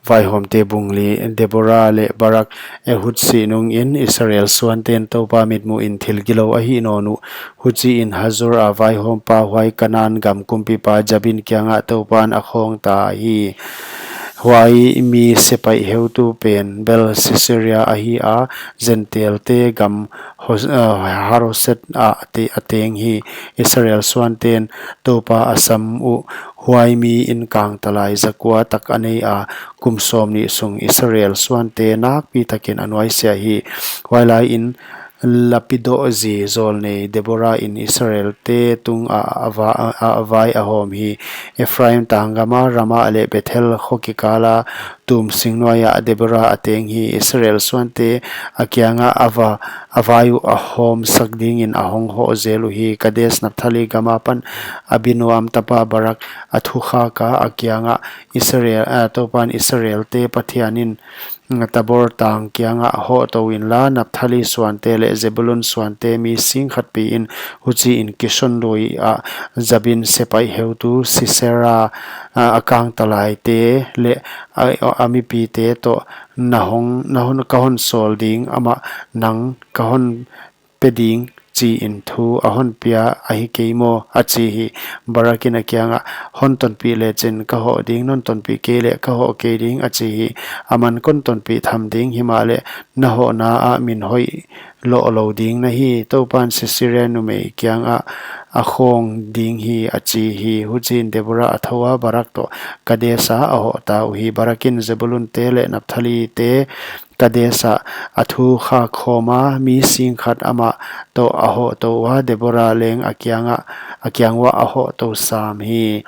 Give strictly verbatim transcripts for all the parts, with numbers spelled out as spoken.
Vaihawmte bung li. Deborah leh Barak Ehud sih nungin Israel suanten Toupa mitmuhin thil gilou ahih nawn uh. Huchiin Hazor a vaihawmpa, huai Kanan gam kumpipa Jabin kiangah Toupan a khawng ta hi. Huai mi sepaih heutu pen bel Sisera ahi a, Gentailte gam Hos-, ah, Haroset ah te-, a teng hi. Israel suanten Toupa a sam uh, huai mi in kangtalai zakua tak a nei a, kum sawmnih sung Israel suante nakpi takin a nuaisiah hi. Huailaiin Lapidoh zi zawlnei Deborah in Israelte tungah a va-, a, a vai a hawm hi. Ephraim tanggama Ramah leh Bethel kho kikala tum sing nuaiah Deborah a teng hi. Israel suante a kiangah a va-, a vai uh a hawmsak dingin a hong hoh zel uhi. Kades Naphtali gam apan Abinoam tapa Barak a thukhak a, a kiangah Israel, ah, Toupan Israelte Pathianin, mm, Tabor tang kiangah hohtou inla, Naphtali suante leh Zebulun suante mi sing khat piin, huchiin Kishon lui ah Jabin sepaih heutu Sisera, ah, a kangtalaite leh a, a mipite toh na hon, na hon, ka hon sawl ding, amah nang ka hon pe ding, chiin thu a hon pia ahi kei maw, a chi hi. Barak in a kiangah, hon tonpih lechin ka hoh ding, non tonpih kei leh ka hoh kei ding, a chi hi. Aman, kon tonpih tham ding, himahleh na hohna ah min hoih loh lou ding na hi. Toupan Sisera numei kiangah a khawng ding hi, a chi hi. Huchiin Deborah a thou a, Barak toh Kades ah a hoh ta uhi. Barak in Zebulunte leh Naphthalite Kades ah a thukhak khawm a, mi sing khat amah toh a hohtou ua, Deborah leng a kiangah, a kiang uah a hohtou sam hi.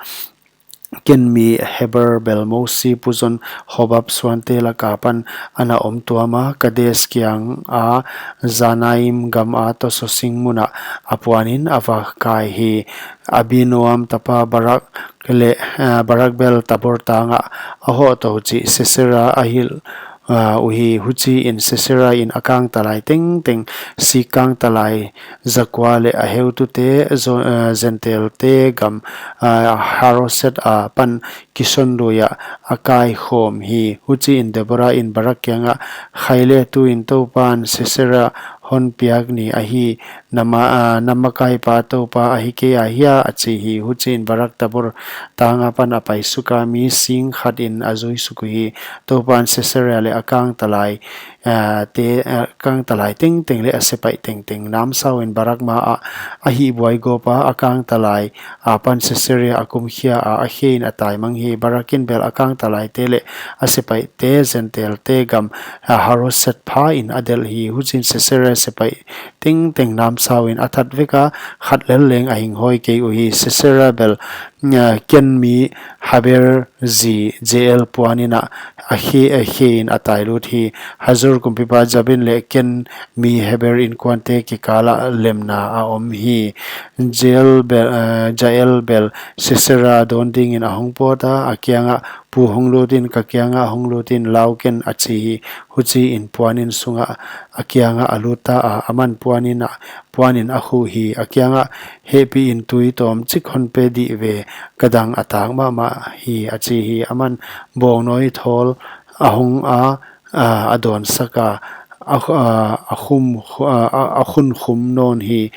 Ken mi Heber bel Mosi puzon Hobab suante lak apan ana om tuam a, Kades kiang a Zaanaim gam a tawsaw sing mun ah a puanin a va kai hi. Abinoam tapa Barak leh, ah, Barak bel Tabor tang ah a hohtou chih Sisera a hilh, ah, uhi. Huchiin Sisera in a kangtalai tengteng, sik kangtalai zakua leh a heutute, zo-, ah, Gentailte gam, ah, Haroset apan Kishon lui ah a kaikhawm hi. Huchiin Deborah in Barak kiangah, khaile tuin Toupan Sisera hon piak ni ahi, na ma-, ah, na makaipa Toupa ahi kei a hia, a chi hi. Huchiin Barak Tabor tang apan a paisuk a, mi sing khat in a zuisuk uhi. Toupan Sisera leh a kangtalai, ah, te, ah, kangtalai tengteng leh a sepaih tengteng namsauin Barak ma ah a hihbuai gawp a, a kangtalai apan Sisera a kumkhia a, a khein a taimang hi. Barak in bel a kangtalaite leh a sepaihte Gentailte gam, ah, Haroset phain a delh hi. Huchiin Sisera sepaih tengteng namsauin a that vek a, khat lel leng a hinghawi kei uhi. Sisera bel, ah, Ken mi Heber zi Jael puanin a, a khe, a khein a tailut hi. Hazor kumpipa Jabin leh Ken mi Heber inkuante kikal ah lemna a om hi. Jael bel, ah, Jael bel Sisera dawn dingin a hong pawt a, a kiangah, pu hong lut in, ka kiangah hong lut in, lau ken, a chi hi. Huchiin puanin sungah a kiangah a lut ta a, aman puanin a, puanin a khuh hi. A kiangah, hehpihin tui tawmchik hon pe dih ve, ka dang a tak mahmah hi, a chi hi. Aman bawngnawi thawl a hong a, a, a dawnsak a, a, a, a khum, a, a, a khun khum nawn hi.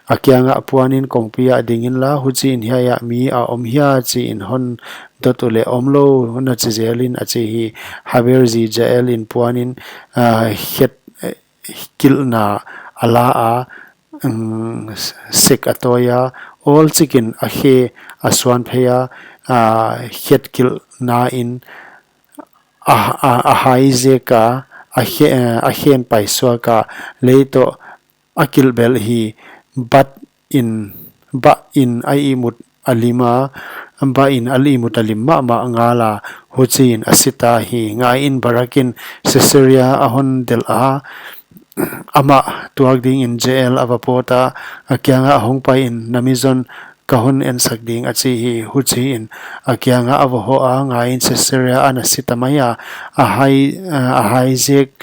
A kiangah, puanin kongpi ah ding inla, huchiin hiai ah mi a om hia chiin hon dot uleh omlou na chi zelin, a chi hi. Heber zi Jael in puanin, ah, khet, eh, kilhna a la a, mm, sek a tawi a, awlchikin a khe a suan phei a, ah, khet kilhna in a, a, a hai zek a, a khe, eh, a khen paisuak a, lei toh a kilhbelh hi. Bat in, bah in a ihmut a lim a, bah in a ihmut a lim mahmah ngal a, huchiin a si ta hi. Ngaiin Barak in Sisera a hon delh a, amah tuak dingin Jael a va pawt a, a kiangah, hong paiin, na mi zon ka hon ensak ding, a chi hi. Huchiin a kiangah a va hoh a, ngaiin Sisera ana si ta mai a, a hai, a hai zek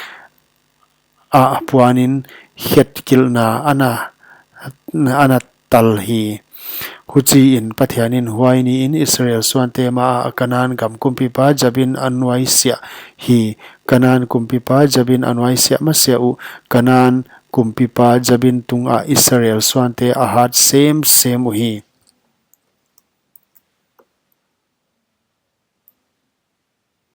a puanin khet kilhna ana, ana tal hi. Huchiin, Pathianin huai niin Israel suante maah Kanan gam kumpipa Jabin a nuaisiah hi. Kanan kumpipa Jabin a nuaisiah masiah uh Kanan kumpipa Jabin tungah Israel suante a hat semsem uhi.